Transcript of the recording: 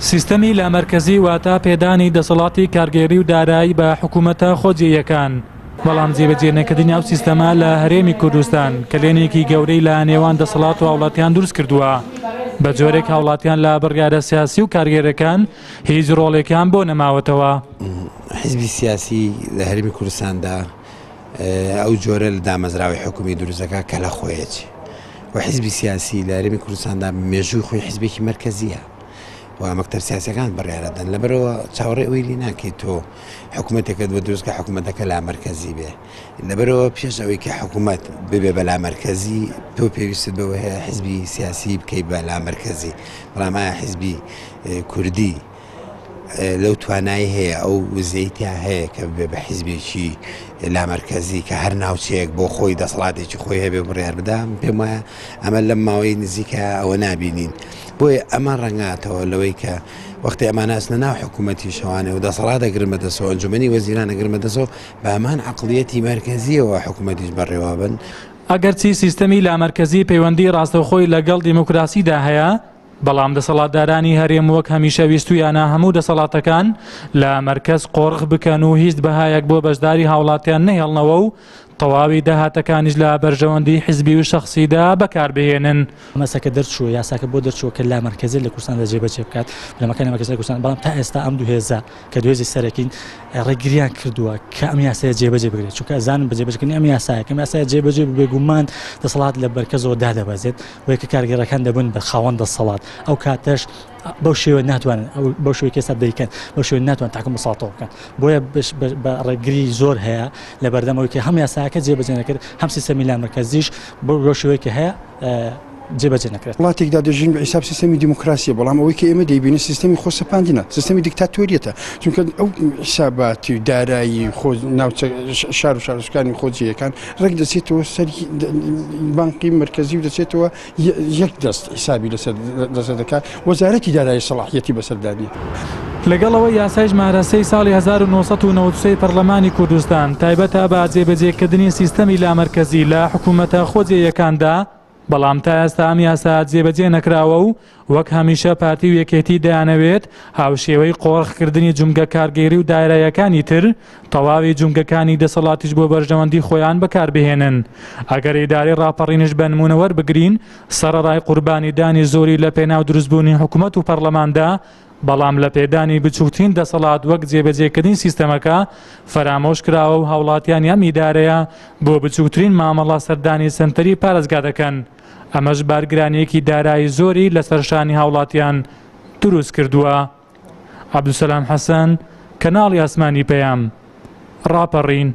سیستەمی لامەرکەزی واتە پێدانی دەسەڵاتی کارگێڕی و دارایی بە حکوومەتە خۆجێیەکان، بەڵام جێبەجێنەکردنی ئەو سیستەمە لە هەرێمی کوردستان کەلێنێکی گەورەی لە نێوان دەسەڵات و هاوڵاتیان دروست کردووە، بە جۆرێک هاوڵاتیان لە بڕیارە سیاسی و کارگێرەکان هیچ ڕۆڵێکیان بۆ نەماوەتەوە. حیزبی سیاسی لە هەرێمی کوردستاندا ئەو جۆرە لە دامەزراوەی حکومی دروست دەکات کە لە خۆیەتی و حیزبی سیاسی لە هەرێمی کوردستاندا مێژووی خۆی حیزبێکی مەرکەزیە و مەکتەب سیاسەکان بڕیارەدەن لەبەرەوە چاوەڕێ ئەوەی لێ ناکەیت تۆ حکوومەتێکت بە دروست کە حکوومەتەکە لا مەرکەزی بێ لەبەرەوە پێش ئەوەی کە حکوومەت ببێ بە لا مەرکەزی تۆ پێویستت بەوە هەیە حیزبی سیاسی بکەیت بە لا مەرکەزی بەڵام ئایا حیزبی کوردی لەو توانای هەیە ئەو وزەی تیا هەیە کە ببێ بە حیزبێکی لامەرکەزی کە هەر ناوچەیەک بۆ خۆی دەسەڵاتێکی خۆی هەبێ بڕیار بدا پێم وایە ئەمە لەم ماوەی نزیکە ئەوە نابینین بۆیە ئەمە ڕەنگاتەوە لەوەی کە وەختی ئەمانە ئەچنە ناو حکوومەتی شەوانێ و دەسەڵات دەگرن بەدەسەوە ئەنجومەنی وەزیران ئەگرن بەدەسەوە بە هەمان عەقڵیەتی مەرکەزیەوە حکوومەتیش بەڕێوە بن. ئەگەرچی سیستەمی لامەرکەزی پەیوەندی ڕاستەوخۆی لەگەڵ دیموکراسیدا هەیە، بەڵام دەسەڵاتدارانی هەرێم وەک هەمیشە ویستویانە هەموو دەسەڵاتەکان لە مەرکەز قۆرخ بکەن و هیچ بەهایەک بۆ بەشداری هاوڵاتیان نەهێڵنەوە و تەواوی داهاتەکانیش لە بەرژەوەندی حزبی و شەخسیدا بەکاربهێنن. مەسەکە دەرچووە، یاساکە بۆ دەرچووە کە لامەرکەزیەت لە کوردستاندا جێبەجێ بکات، بنەماکانی لامەرکەزیەت لە کوردستان، بەڵام تا ئێستا ئەم دوو هێزە کە دوو هێزی سەرەکین ڕێگریان کردووە کە ئەم یاسایە جێبەجێ بکرێت، چونکە ئەزانن بە جێبەجێکردنی ئەم یاسایە کە ئەم یاسایە جێبەجێ ببێ بێگومان دەسەڵات لە مەرکەزەوە دادەبەزێت و یەکە کارگێڕەکان دەبن بە خاوەن دەسەڵات، ئەو کاتەش بەو شێوە ناتوانن ئەو بەو شێوەی کە ئێستا دەیکەن بەو شێوە ناتوانن تاکم دەسەڵاتەوە بکەن، بۆیە بە ڕێگری زۆر هەیە لە بەردەم ئەوەی کە هەم یاساکە جێبەجێ نەکرێت هەم سیستەمی لامەرکەزیش بەو شێوەی کە هەیە جێبەجێ نەکرێت. وڵاتێکدا دەژین بە حیساب سیستەمی دیموکراسیە، بەڵام ئەوەی کە ئێمە دەیبینین سیستەمی خۆسەپاندنە، سیستەمی دیکتاتۆریەتە، چونکە ئەو حیساباتی و دارایی خۆ ناوچە شار و شارۆچکانی خۆجێیەکان ڕێک دەچێتەوە سەر بانقی مەرکەزی و دەچێتەوە یەک دەست حیسابی لەسەر لەسەر دەکات، وەزارەتی دارایی سەڵاحیەتی بەسەردا نییە. لەگەڵ ئەوەی یاسای ژمارە سێی ساڵی 1993 پەرلەمانی کوردستان تایبەتە بە جێبەجێکردنی سیستەمی لامەرکەزی لە حکوومەتە خۆجێیەکاندا، بەڵام تا ئێستا ئەم یاسا جێبەجێ نەکراوە و وەک هەمیشە پارتی و یەکێتی دەیانەوێت هاوشێوەی قۆرخکردنی جومگە کارگێری و دایرەیەکانی تر تەواوی جومگەکانی دەسەڵاتیش بۆ بەرژەوەندی خۆیان بەکاربهێنن. ئەگەر ئیدارەی ڕاپەڕینیش بە نموونە وەربگرین، سەرەڕای قوربانیدانی زۆری لە پێناو دروستبوونی حکومەت و پەڕلەماندا، بەڵام لە پێدانی بچووکترین دەسەڵات وەک جێبەجێکردنی سیستەمەکە فەرامۆش کراوە و هاوڵاتیانی ئەم ئیدارەیە بۆ بچووکترین مامەڵە سەردانی سەنتەری پارێزگا دەکەن، ئەمەش بارگرانییەکی دارایی زۆری لەسەر شانی هاوڵاتیان دروست کردووە. عەبدولسەلام حەسەن، کەناڵی ئاسمانی پەیام، ڕاپەڕین.